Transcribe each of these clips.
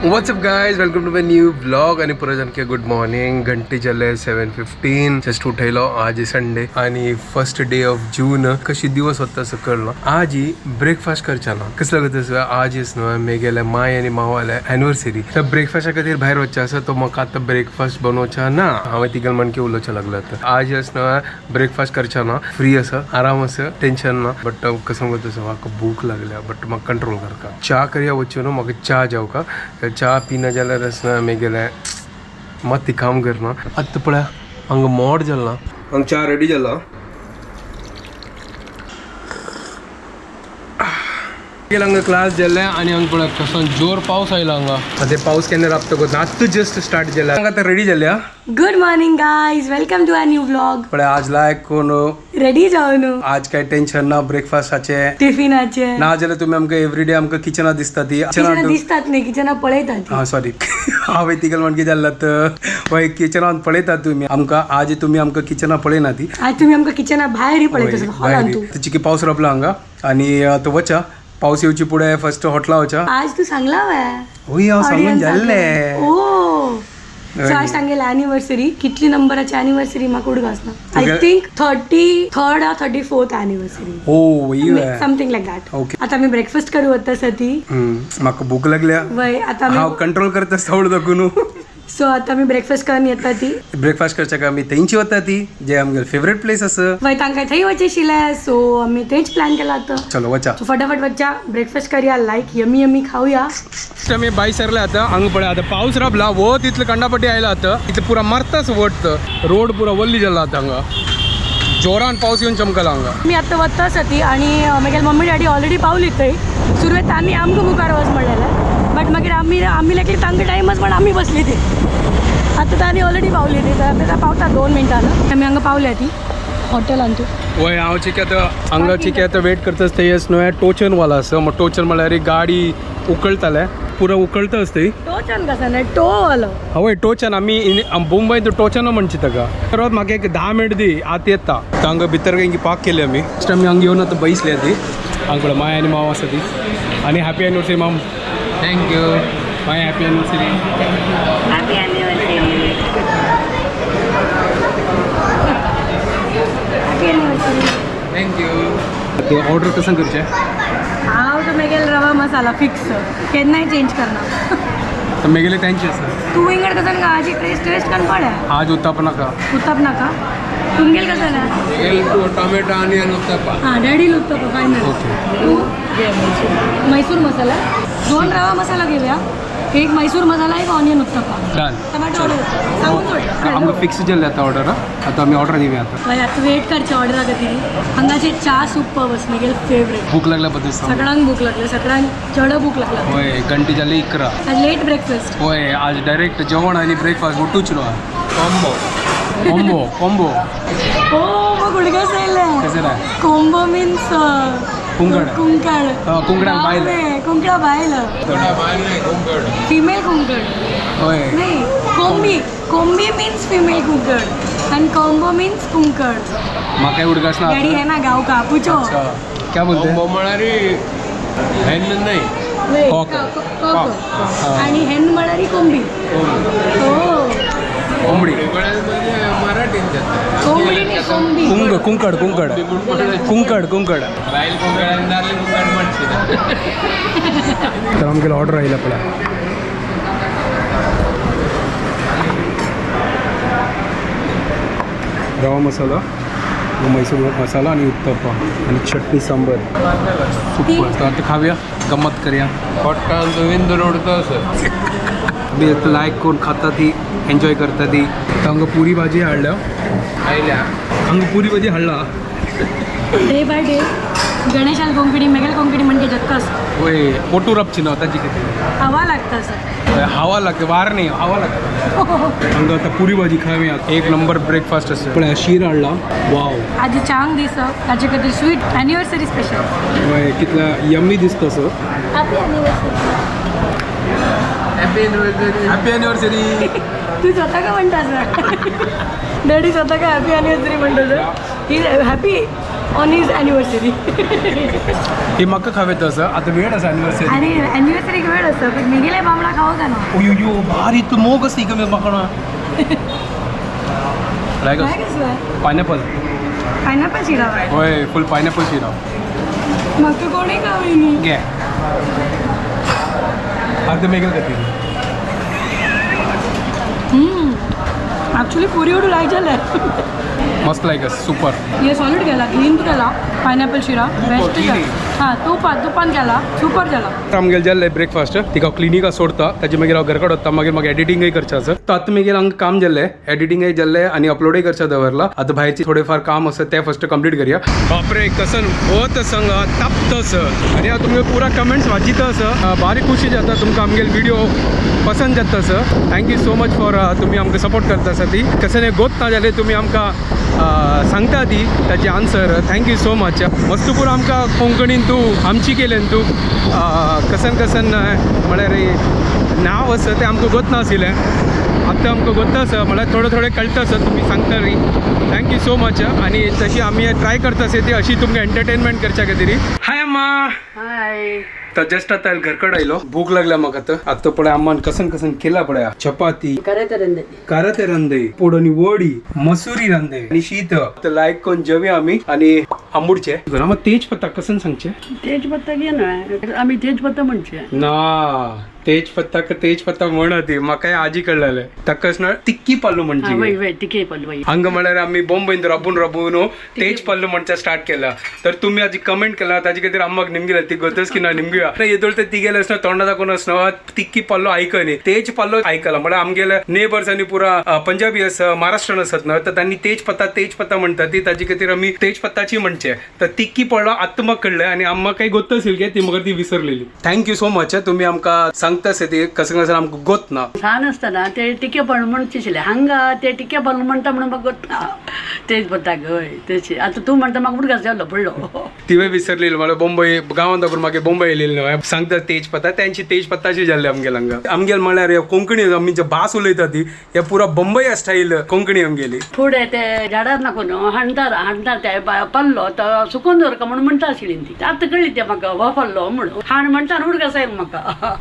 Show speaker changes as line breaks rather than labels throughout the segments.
What's up guys, welcome to my new vlog. आणि पुरा जानके गुड मॉर्निंग. घंटे झाले 7:15. जस्ट उठयलो. आज संडे आणि फर्स्ट डे ऑफ जून. कशी दिवस होता असं कळलं. आज ब्रेकफास्ट करचा ना कसं लागत असं आजच न्हय मेगेले माय आणि मावाले अॅनिव्हर्सरी, तर ब्रेकफास्टा खातीर भायर वचचें आसा. तो म्हाका आतां ब्रेकफास्ट बनवचा ना. हांवें तिगल मानके उलोवचें लागलो. आतां आजच न्हय ब्रेकफास्ट करचा ना, फ्री आसा, आराम आसा, टेन्शन ना. बट कसं करता तसं म्हाका भूक लागल्या, बट म्हाका कंट्रोल करका. च्या करया वचून न्हू, म्हाका च्या जावका. च्या पिना जाल्यार आसना मेगेले मत काम करना. आतां पळय हांगा मोड जाला, हांगा च्या रेडी जाला. हांगा क्लास जाल्ले आनी हांगा पळय कसो जोर पावस आयलो हांगा. आतां पावस केन्ना राबता कोत. आतां जस्ट स्टार्ट जाल्या. हांगा आतां रेडी जाल्या.
Good morning guys, welcome to our new vlog.
पळय आज लायक कोण
रेडी जावन
आज काय टेन्शन ना ब्रेकफास्टाचे,
टिफिनाचे.
ना जाल्यार तुमी आमकां एवरीडे आमकां किचनात दिसता ती.
किचना दिसतात न्ही, किचना पळयतात.
हा सॉरी, हांवें तिगल म्हणके जाल्ला तर वय किचनान पळयतात तुमी आमकां. आज तुमी आमकां किचना पळयना ती.
आज तुम्ही आमकां किचना भायर पळयत हॉलान तूं.
चिकी पावस राबला हांगा आणि तो वचा पावस येवची पुढे फर्स्ट हॉटला वचा.
आज तू सांगला वे?
होय, हांव सांगून जाल्ले.
ओ सो आज सांगेल अॅनिव्हर्सरी. कितली नंबराची अॅनिव्हर्सरी म्हाका उडगास ना. I think 33rd or 34th anniversary.
हो वय.
Something like that.
Okay.
आता आमी ब्रेकफास्ट करू वता ती.
म्हाका भूक लागल्या.
वय आता
हांव
आमी
कंट्रोल करता सवड दाखून.
सो आता आमी ब्रेकफास्ट करून येता ती.
ब्रेकफास्ट करच्या का आमी थंयची वता ती जे आमगे फेवरेट प्लेस आसा.
वय तांकां थंय वचें आशिल्लें, सो आमी तेच प्लॅन केला आतां.
चलो वचा.
सो फटाफट वच्चा, ब्रेकफास्ट करूया, लायक यमी यमी खाऊया.
आमी बाय सरले. आता हांगा पळय आतां पावस राबला वो तितले कंडापट्टी आयला. आतां इतले पुरा मरताच वट रोड पुरा वल्ली जाला. आतां हांगा जोरान पावस येवन चमकला हांगा.
मी आतां वता आसा ती आणि मागीर मम्मी डॅडी ऑलरेडी पावली थंय. सुरवेक तांणी आमकां मुखार वच म्हणलेलें, बट मागीर आमी आमी लेगीत तांकां टायमच म्हण आमी बसली ती. आतां तांणी ऑलरेडी पावली ती, तर आतां पावता 2 मिनटान आमी हांगा पावल्या ती हॉटेलान तूं.
वय हांव चिके आतां हांगा चिके आतां वेट करता थंय न्हय टोचन वाला आसा. मग टोचन म्हळ्यार एक गाडी उकळताले, पुरा उकळता आसता.
टोचन कसं नाही, टो वालो.
हवय टोचन आमी मुंबयत टोचन म्हणची ताका. परत म्हाका एक 10 मिनट दी, आतां येता. हांगा भितर हिंगी पार्क केली आमी. फर्स्ट आमी हांगा येवन आतां बैसली ती. हांगा पळय माय आनी माव आसा ती. आनी हॅपी एनिवर्सरी माम. Thank you my. Happy anniversary.
Happy anniversary. Happy anniversary.
Thank you. ते ऑर्डर कसं करचें?
हांव तर मागीर रवा मसाला फिक्स, केन्नाय चेंज करना.
तर मेगेले तेंचे आसा.
तूं विंगड कसं गावाची टेस्ट टेस्ट करून पळय.
आज उत्ताप नाका.
उत्ताप नाका. तुमगेल कसं ना?
Tomato onion uttappa.
हां डॅडी उत्तप्पा फायनल.
ओके.
तू मैसूर मसाला. 2 रवा मसाला घेऊया, एक मैसूर मसाला, एक ऑनियन उत्तप्पा.
डन.
टोमॅटो सांगून सोड.
आमकां फिक्स जाल्ले आतां ऑर्डर. आतां आमी ऑर्डर दिवया आतां.
मागीर आतां वेट करचे ऑर्डरा खातीर. हांगाचे च्या सूप बस मागीर फेवरेट.
भूक लागल्या बद्दल सांग.
सगळ्यांक भूक लागली, सगळ्यांक चड भूक लागला.
होय, घंटे जाले 11.
आज लेट ब्रेकफास्ट.
होय, आज डायरेक्ट जेवण आणि ब्रेकफास्ट ಒಟ್ಟುच न्हू.
कॉम्बो.
Combo combo.
हो मग उडगास येयलें.
कसं काय?
कोंबो मीन्स
कुंकड.
कुंकड.
हा, कुंकडाक बायल.
कुंकडा बायल.
बायल नाही, कुंकड.
फिमेल कुंकड.
होय.
नाही, कोंबी. कोंबी मीन्स फिमेल कुंकड आणि कॉम्बो मीन्स कुंकड.
म्हाका उडगास ना.
डॅडी है ना गाव का, पूछो.
अच्छा, क्या बोलते हैं?
कॉम्बो म्हळ्यार हेन नाही.
नाही,
कॉक.
कॉक.
हा.
आणि हेन म्हळ्यार कोंबी. हो.
कोंबडी.
म्हणजे मराठीत जाता.
कोंबडी नाही, कोंबी.
कुंक कुंकड कुंकड कुंकड कुंकड.
बायल कुंकड आणि दादले कुंकड म्हणशीत.
तर आमगेले ऑर्डर आयला पळय. रवा मसाला, मैसूर मसाला आणि उत्तप्पा आणि चटणी सांबर. सुपर. तर आता खाऊया, गंमत करूया.
पोट्टान विंदू रोड असं.
मी आता लायक कोण खाता ती, एन्जॉय करता ती. तर हांगा पुरी भाजी हाडल्या.
आयल्या.
हांगा पुरी भाजी हाडला.
डे बाय डे गणेशाल कोंकणी मेगेल कोंकणी म्हणजे जक्कस.
होय, पोटू राबची ना ताची किती.
हवा लागता असं.
हवा लागते, वार नाही, हवा लागते. हांगा आता पुरी भाजी खाऊया. एक नंबर ब्रेकफास्ट असं. पण शीर हाडला, वाव.
आजी चांग दिस ताचे खातीर स्वीट अॅनिव्हर्सरी स्पेशल.
होय, कितला यम्मी दिसता असं.
Happy anniversary.
Happy anniversary.
Happy anniversary.
तू स्वतः का म्हणता सर? डॅडी स्वतः का हॅपी अॅनिव्हर्सरी म्हणतो sir? He happy On his anniversary.
ही म्हाका खावेत आसा आतां वेळ आसा एनिवर्सरी.
आनी एनिवर्सरीक वेळ आसा, बट मिगेले बामडा खावो जाणो.
ओयो, भारी इतलो मोग आसा हिका माकडा. लायक.
काय कसं?
पायनॅपल.
पायनॅपल शिरा?
होय, फुल पायनॅपल शिरा.
म्हाका कोणी खावयनी.
घे, अर्ध मेगेल खातीर.
ॲक्च्युली पुरी एवढं लायक जालें.
मस्त लायक, सुपर.
हे सॉलिड केला, क्लीन केला पायनॅपल शिरा, बेस्ट. हां, तुपान केला, सुपर केला.
आमगेले जाल्ले ब्रेकफास्ट, तिका क्लिनिका सोडता, ताजे मागीर हांव घरकड वता, मागीर म्हाका एडिटिंगय करचें आसा. तो आतां मागीर हांगा काम जाल्लें, एडिटिंगय जाल्लें आनी अपलोडय करचें दवरलां. आतां भायरचें थोडें फार काम आसा, तें फस्ट कंप्लीट करया. बापरे, कसन वत संग तापत आसा आनी हांव तुमगे पुरा कमेंट्स वाचित आसा. बारीक खुशी जाता तुमकां आमगेले व्हिडिओ पसंद जाता आसा. Thank you so much for तुमी आमकां सपोर्ट करता आसा. ती कसन गोत ना जाल्यार तुमी आमकां सांगता ती ताची answer. Thank you so much. मस्त पुरो आमकां कोंकणीन तूं आमची केलें तूं कसन कसन, म्हळ्यार नांव आसा तें आमकां गोत नाशिल्लें, आतां आमकां गोत आसा, म्हळ्यार थोडें थोडें कळटा आसा तुमी सांगता न्ही. Thank you so much. आनी तशी आमी ट्राय करता आसा ती अशी तुमकां एंटरटेनमेंट करच्या खातीर. हाय अम्मा.
हाय.
तर जस्ट आता घरकड आयलो, भूक लागल्या म्हाका. तर आतां पळय अम्मान कसन कसन केला पळया, चपाती, कराते रांदे, पोडणी, वडी, मसुरी रांदे आणि शीत. तर लायक कोण जेवया आमी आणि आंबुडचे. मग तेज पत्ता कसन सांगचे?
तेजपत्ता घे ना, आम्ही तेजपत्ता म्हणचे.
ना, तेज पत्ता का तेज पत्ता म्हणत म्हाका आजी कळलेले ताकस ना तिक्की पल्लू म्हणजे.
वय वय, तिके पल्लू वय.
हंग म्हळ्यार आमी बॉम्बेन राबून राबून तेज पल्लू म्हणचे स्टार्ट केला. तर तुम्ही आजी कमेंट केला ताजे खातीर आम्हाक निमगिला ती गोतच की ना निमगिया येदोळ ते तिगेले आसना तोंडा दाखोवन आसना तिक्की पल्लो आयकनी, तेज पल्लो आयकला. म्हळ्यार आमगेले नेबर्स आनी पुरा पंजाबी आसा, महाराष्ट्रान आसत ना, तर तांणी तेज पत्ता तेज पत्ता म्हणटा ती, ताजे खातीर आमी तेज पत्ताची म्हणचे. तर तिक्की पडलो आतां म्हाका कळ्ळें आनी आम्हा काही गोत असेल की ती मगर ती विसरलेली. Thank you so much, तुम्ही आमकां सांगता आसा ती कसं कसं आमकां गोत ना.
ल्हान आसतना ते टिके पल्लू म्हणचे आशिल्ले हांगा, ते टिके पल्लू म्हणटा म्हणून म्हाका गोत तेजपत्ता हय तेची. आतां तूं म्हणटा म्हाका उडगास जालो पडलो.
तिवे विसरलेली. मला बॉम्बे गांवांत दाखोवन मागीर बॉम्बे येयलेली न्हय, सांगता तेज पत्ता, त्यांची तेज पत्ताची जाल्ली आमगेल हांगा. आमगेल म्हळ्यार हे कोंकणी आमी जे भास उलयता ती हे पुरा बॉम्बे स्टाईल कोंकणी आमगेली.
फुडें ते झाडार नाकून हाणटार हाणटार ते पल्लो तो सुकोवन दवरका म्हणून म्हणटा आशिल्ली ती. आतां कळ्ळी ते म्हाका हो पल्लो म्हणून हाण म्हणटा आनी उडगास आयलो म्हाका.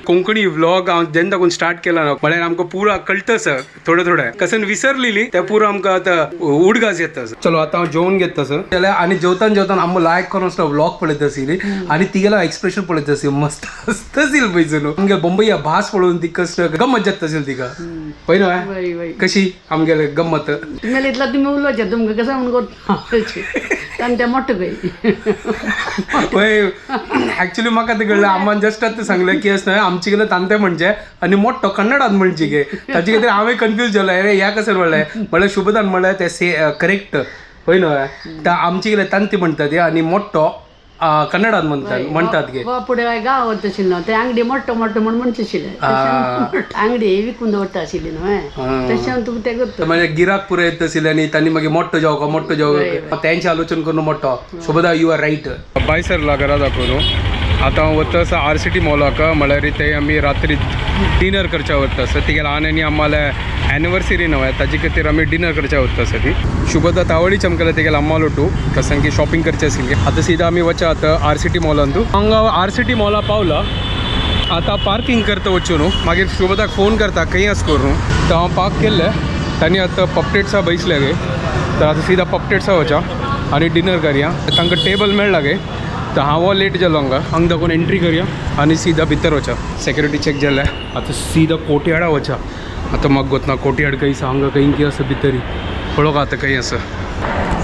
कोंकणी व्लॉग हांव जेन्ना दाखोवन स्टार्ट केला ना, म्हळ्यार आमकां पुरा कळटा सर थोडें थोडें कसन विसरलेली ते पुरो आमकां आतां उडगास येता सर. चलो, आतां हांव जेवण घेता सर जाल्यार आनी जेवतान जेवतान आमकां लायक करून आसलो व्लॉग पळयत आशिल्ली आनी तिगेलो एक्सप्रेशन पळयत आशिल्ली, मस्त आसता पळय न्हू. आमगे बॉम्बे भास पळोवन ती कसं गम्मत जाता असेल तिका पळय न्हू.
वय वय.
कशी आमगेले गम्मत.
तुमगेले इतला तुमी उलोवचें तुमकां कसं म्हणून गोत आनी तें मोठो खंय.
वय, ऍक्च्युली म्हाका ते कळ्ळें, आम्मान जस्ट आतां सांगलें की अशें न्हय आमचे कडेन तांते म्हणजे आनी मोठो कन्नडान म्हणजे गे, ताचे खातीर हांवें कन्फ्यूज जालो. अरे, ह्या कसं म्हणलें, म्हणल्यार शुभदान म्हणलें ते से करेक्ट हय न्हय. तर आमचे कडेन तांती म्हणटा ते आनी मोठो कन्नडान म्हणतात म्हणटात गे.
वा फुडें गांव वता आशिल्लो न्हू, ते आंगडी मोठो मोठो म्हण म्हणचे आशिल्ले. आंगडी विकून दवरता आशिल्ली न्हय, तशें तुका तें करता.
म्हणजे गिराक पुरो येत आशिल्ले आनी तांणी मागीर मोठो जावं का मोठो जावं तेंचे आलोचन करून मोठो. Shubhada, you R right. बाय सरला घरा दाखोवन आतां हांव वता आसा आर सिटी मॉलाक, म्हळ्यार ते आमी रात्री डिनर करच्या वता आसा. तिगेले आनी आनी आम्हाला एनिवर्सरी न्हय, ताजे खातीर आमी डिनर करच्या वता आसा ती. शुभदा तावडी चमकला तिगेले अम्मालोटू कसन की शॉपिंग करचे आशिल्ले. आतां सीधा आमी वचा आतां आर सिटी मॉलांतू. हांगा आर सिटी मॉला पावला, आतां पार्किंग करता वचून न्हू, मागीर शुभदाक फोन करता खंय आसा करून. तर हांव पार्क केल्लें, तांणी आतां पपटेट्सा बैसले गे. तर आतां सीधा पपटेट्सा वचा आनी डिनर करया. तांकां टेबल मेळ्ळा गे, तर हांव लेट जालो हांगा. हांगा दाखोवन एंट्री करया आनी सीधा भितर वचा. सेक्युरिटी चॅक जालें, आतां सीधा कोटयाडा वचा. आतां म्हाका गोत ना कोटयाड खंय आसा, हांगा खंय की आसा भितरी पळोवंक आतां खंय आसा.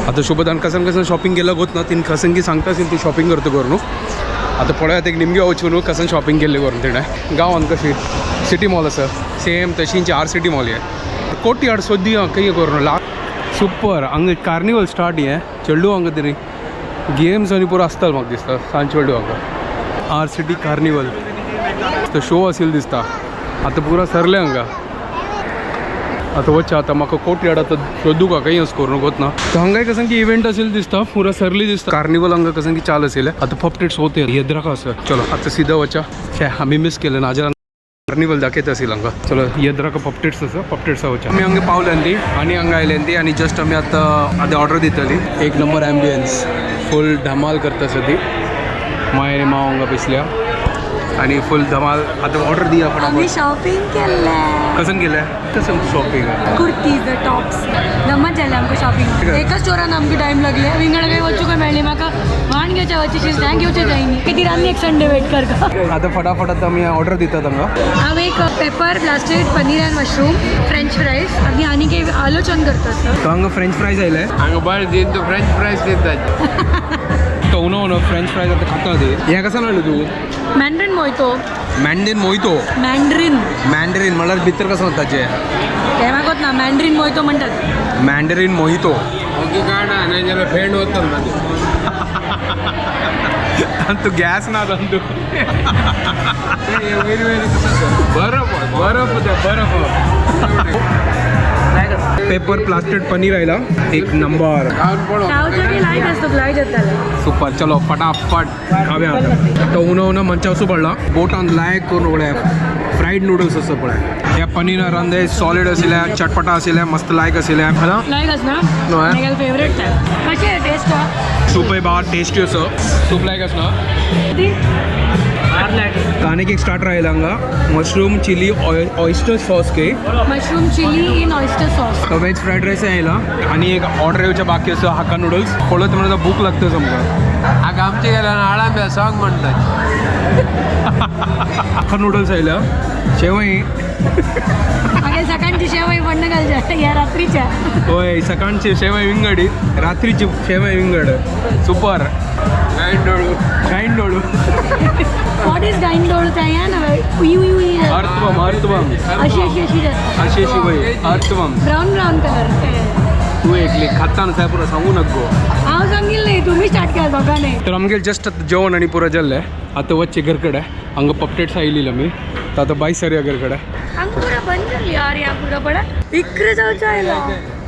आतां शुभदान कसन कसन शॉपिंग केलं गोत ना, तीन कसन की सांगता आशिल्ली ती शॉपिंग करता करून. आतां पळयात एक निमगे वचून कसन शॉपिंग केल्ली करून तिणें. गांवान कशी सिटी मॉल आसा सेम तशींची आर सिटी मॉल हे कोटयाड सोदी खंय करून ला. सुपर, हांगा कार्निवल स्टार्ट हें चेडूं हांगा तरी गेम्स आनी पुरो आसतलो म्हाका दिसता सांज चेडूं हांगा आर सिटी कार्निवल तो शो असेल दिसता. आतां पुरा सरलें हांगा. आतां वच्चा आतां म्हाका कोटयाड आतां सोदूंक खंय अशें करून गोत ना. तर हांगाय कसं की इव्हेंट असेल दिसता, पुरा सरली दिसता. कार्निवल हांगा कसं की चाल असेल. आतां पपटेट्स होते येद्राका आसा. चलो, आतां सीधा वचा. शे, आमी मिस केलं नाजाल्यार कार्निवल दाखयता आशिल्लो हांगा. चलो येद्राक पपटेट्स आसा, पपटेट्स वचया. आमी हांगा पावल्यान ती आनी हांगा आयल्यान ती आनी जस्ट आमी आतां आतां ऑर्डर दितली. एक नंबर एम्बियन्स, फूल धमाल करता आसा ती. माय आनी माव हांगा बसल्या आनी फूल धमाल. आतां ऑर्डर दिया
आम्ही
फटाफट.
शॉपिंग केल्लें.
कसन केलें, कसं शॉपिंग?
कुर्तीज, टॉप्स, गम्मत जाली आमकां शॉपिंग. एका स्टोरान आमकां टायम लागले. विंगड काही वचूं काय मेळ्ळी म्हाका. वाण घेवच्या वचची, स्नॅक घेवचे जायनी. किती आनी एक संडे वेट करता.
आतां फटाफट आतां आमी ऑर्डर दितात हांगा.
हांव एक pepper blasted paneer and mushroom french fries आनी आनी एक आलोचन करतात.
तो हांगा फ्रेंच फ्रायज आयले.
हांगा बरें दिन तूं फ्रेंच फ्रायज दितात.
तो उनो उनो फ्रेंच फ्रायज आतां खाता ती. हें कसं हाडलें तूं?
मॅन्ड्रीन मोयतो.
मॅन्डेन मोयतो.
मॅन्ड्रीन.
मॅन्डरीन म्हणल्यार भितर कसं ताचें?
ते म्हाका ना, मॅन्ड्रीन मोयतो म्हणटात.
मॅन्डरीन मोहितो.
ओके, काडा नाही जाल्यार फेण वतलो मागीर.
तू गॅस ना तू.
वयर वयर कसं बरफ
बरफ होता, बरफ. पेपर प्लास्टेड पनीर आयला, एक नंबर.
खावन पळोव.
खावचो लायक आसतो, लायक जाताले.
सुपर. चलो फटाफट खाव्या आता. तो उनो उनो मंचाव सो पडला बोटान लायक करून पळय. फ्राईड नूडल्स असं पळय. ह्या पनीर रांदे सॉलिड आशिल्ले, चटपटा आशिल्ले, मस्त लायक आशिल्ले हा.
लायक आसना.
हय.
म्हगेले फेवरेट. कशें टेस्ट?
सूपय बा टेस्टी असो. सूप लायक आसना. आनीक एक स्टार्टर आयला हांगा, mushroom chilli oyster sauce K.
Mushroom chilli in oyster sauce.
तो वेज फ्राईड राईस आयला आणि एक ऑर्डर येवच्या बाकी असो हाका नूडल्स. पळयत म्हणल्यार भूक लागता सामकां.
हांगा आमचे गेल्यार आळांब्या सॉंग म्हणटात.
हाका नूडल्स आयला, शेवई.
मागीर सकाळची शेवई पण घालच्या ह्या रात्रीच्या.
होय, सकाळची शेवई विंगडी, रात्रीची शेवई विंगड. सुपर.
गांडोळू.
गांडोळू.
What is गांडोळ? त्या ह्या ना उई उई उई.
Earthworm, earthworm.
अशी अशी अशी जाता.
अशी अशी वय अर्थवम.
Brown brown colour.
तू एकली खाताना साहेब पुरा सांगू नको.
हांव सांगितलं नाही, तुम्ही स्टार्ट केला दोगांनी.
तर आमगे जस्ट आतां जेवण आनी पुरो जाल्लें. आतां वच्चे घरकडे. हांगा पपटेट्स आयिल्ली आमी, तर आतां बाय सरया घरकडे.
हांगा पुरा बंद जाली यार, ह्या पुरा पडा इकडे जावचो आयला.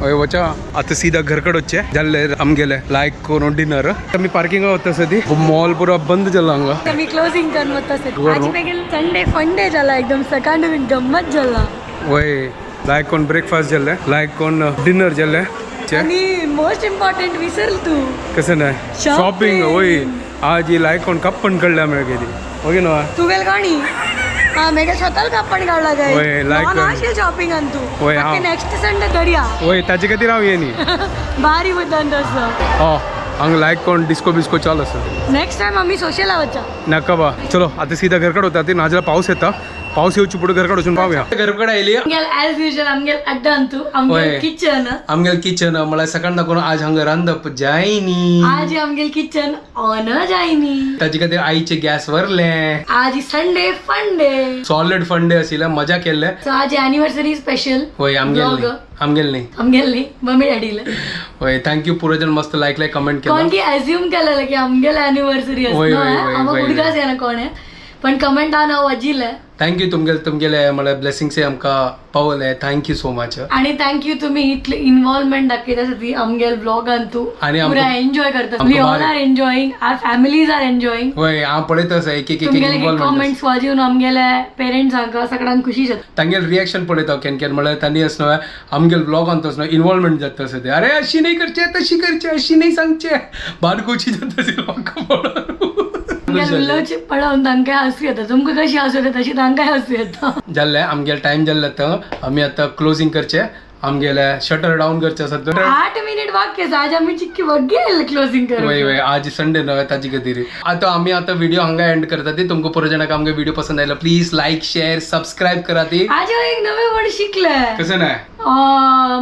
हय, वचा आतां सीधा घरकडे वच्चे. जाल्ले आमगेले लायक करून डिनर. आमी पार्किंगा वता सदी, मॉल पुरा बंद जाला हांगा.
मी क्लोजिंग करून वता.
बरोबर.
आज मागीर संडे फंडे जाला एकदम. सकाळ गम्मत जाला.
वय, लायक कोण ब्रेकफास्ट जाल्ले, लायक कोण डिनर जाल्ले.
आणि मोस्ट इम्पॉर्टंट विसरल तू.
कसं नाही?
Shopping.
Shopping. वय, आज ही लायक कोण कप्पन कडल्या मेळगेली ओके ना.
तू गेल काणी हा मेगे स्वतःला कापण काढला.
वय, like
काय शॉपिंग आण तू.
वय, हांव.
नेक्स्ट संडे दर्या.
वय, ताजे खातीर हांव येनी.
भारी मुद्दाम तसं.
हो, हांगा लायक कोण डिस्को बिस्को चालू आसा.
नेक्स्ट टाइम आम्ही सोशल वचा.
नाका बा. चलो आता सीधा घरकडे होता ती. नाजाल्यार पाऊस येता, पाऊस येवची पुढे घरकडे वचून पावया. घरकडे आयली.
आमगेल ॲज युजल आमगेल अड्डा अंतू आमगेल
वय.
किचन.
आमगेल किचन मला सकाळ नको. आज हांगा रांदप जायनी.
आज आमगेल किचन ऑन जायनी.
ताजे खातीर आईचे गॅस वरले.
आज Sunday funday.
Solid funday आशिल्ले, मजा केल्ले.
सो आज अॅनिव्हर्सरी स्पेशल.
वय, आमगेल न्ही, आमगेल न्ही.
आमगेल न्ही, मम्मी डॅडीला.
वय, thank you. पुरो जण मस्त लायक लायक कमेंट
कोण
केला.
की अज्युम केलेलं की आमगेल अॅनिव्हर्सरी.
वय, वय, वय,
आमकां
वय,
उडगास येना कोण आहे, पण कमेंट हांव वाजिल्लें.
Thank you. तुमगेले तुमगेले म्हळ्यार ब्लेसिंग्स आमकां पावले. Thank you so much.
आणि thank you, तुम्ही इतले इन्व्हॉल्वमेंट दाखयता ती आमगेल ब्लॉगान तू.
आणि
पुरा
आमकां-
एन्जॉय करता.
आमकां
we all
बारीक-
are enjoying, our families are enjoying.
वय, हांव पळयत आसा एक एक एक
तुमगेले
इन्वॉल्वमेंट.
कमेंट्स वाजून आमगेले पेरेंट्सांक सगळ्यांक खुशी जाता.
तांगेले रिएक्शन पळयता केन्ना केन्ना. म्हळ्यार तांणी अशें न्हय आमगेले ब्लॉगान तसो इन्वॉल्वमेंट जाता आसा ते. अरे अशी नाही करचे, तशी करचे, अशी नाही सांगचे, बारकुची जाता अशी म्हाका पळोवन.
आमगेले उलोवचे पळोवन तांकां हांसू येता. तुमकां कशी हांसू येता तशी तांकांय हांसू येता.
जाल्लें आमगेले टायम जाल्ले. आतां आमी आतां क्लोजींग करचे, आमगेले शटर डावन करचे आसा तर.
8 मिनिट वाक्य आसा. आज आमी चिक्की वग्गे क्लोजिंग
वय
करू.
वय, आज संडे न्हय ताजे खातीर. आतां आमी आतां व्हिडिओ हांगा एंड करता ती. तुमकां पुरो जाणांक आमगे व्हिडिओ पसंत आयलो, प्लीज लायक शेअर सबस्क्रायब करा ती.
आज हांव एक नवें वर्ड शिकलें.
कसं नाही?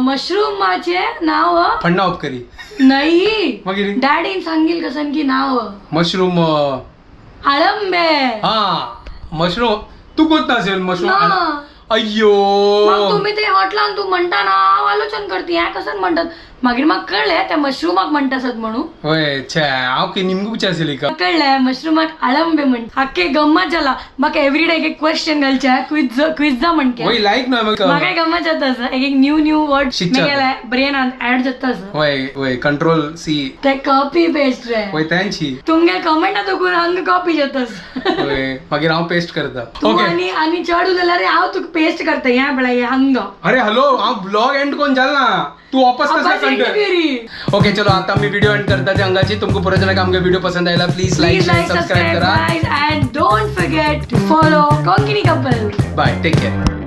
मशरूमाचे नाव.
फण्णा उपकरी.
नाही.
मागीर?
डॅडीन सांगील कसं की नाव.
मशरूम.
आळंबे.
हा, मशरूम तू कोत असेल मशरूम.
ना.
अय्यो.
मग तुम्ही ते हॉटलान तू म्हणता ना, हांव आलोचन करते ह्या कसं म्हणतात. मागीर म्हाका कळ्ळें त्या मशरूमाक म्हणटा आसत म्हणून.
होय, छे, हांव की निमगू विचारसली का.
कळ्ळें मशरूमाक आळंबे म्हण. हाके गम्मत जाला म्हाका. एवरीडे एक एक क्वेश्चन घालचे, क्विज क्विजा म्हणके.
होय, लायक ना
म्हाका
म्हाका.
गम्मत जाता आसा, एक एक न्यू न्यू वर्ड
शिकचा.
मेगेले ब्रेनान ऍड जाता आसा.
होय होय, कंट्रोल सी.
ते कॉपी पेस्ट रे.
होय, त्यांची.
तुमगे कमेंटा तुकून हांगा कॉपी जाता आसा.
होय, मागीर हांव पेस्ट करता.
तूं
ओके.
आनी आनी चड उलयल्यार हांव तुका पेस्ट करता ह्या पळय हांगा.
अरे हॅलो, हांव ब्लॉग एंड कोण जाल ना, तू वापस
अब्बास
कसं
end
कंट
करी.
ओके, चलो, आता मी व्हिडिओ एंड करता ते अंगाची. तुमको पुरा जण आमगे व्हिडिओ पसंद आयला, please like,
Please
share,
like,
subscribe
subscribe,
करा.
guys, and don't forget to follow Konkani Couple.
Bye, take care.